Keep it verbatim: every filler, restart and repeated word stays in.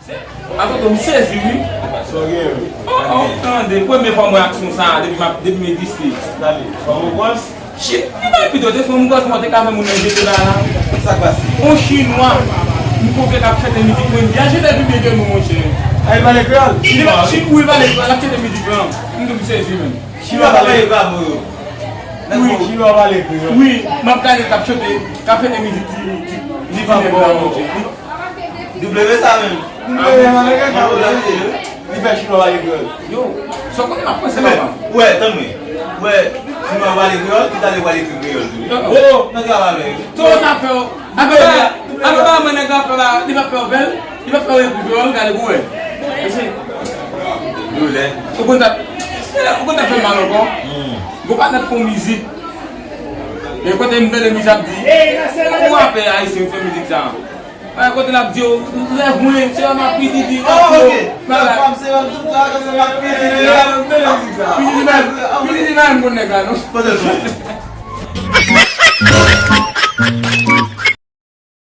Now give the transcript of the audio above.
Akote, m sezi, wi. Sa w gen? Oh, oh, tande, premye fwa m wè aksyon sa a depi m ap, depi m egziste. Tande, fanm ou gwòs? Shit, li bay pito, se fanm gwòs mwen te ka fè moun nan jete la la. Sa k pase? On chinwa, m kote k ap chante mizik mwen, li a chante pi byen ke nou, monchè. A, li pale kreyòl? Li pa, chin, wi, li pale kreyòl, l ap chante mizik lan. M tou m sezi, menm. Chinwa pale bravo yo. Wi, chinwa pale kreyòl. Wi, m ap gade l k ap chante, k ap chante mizik ti, ti, ti nèg la, monchè. W sa menm? W sa menm? Li fè chinwa pale kreyòl. Yo, sa w konnen m ap panse, papa? Ou wè, tann mwen. Ou wè, chinwa pale kreyòl, ki tande pale kreyòl tou. Oh, nan travay avè yo. To sa fè w. Apre ba, apre ba mwen nèg la fè la, li pa fè w bèl, li pa fè w ekri kreyòl, gade pou wè. Mesye. Yo lè. Ou konn ta, ou konn ta fè mal ankò. Gon patnè fè yon mizik. E kote m tande mizik ap di, ou rapè ayisyen fè mizik sa. Ay, kote l ap di yo, rèv mwen, se yon ap piti di. Oh, ok. Rèv pa m, se yon tout la, se yon ap piti di. Piti di menm, piti di menm, moun nèg la, non? Kote l soti?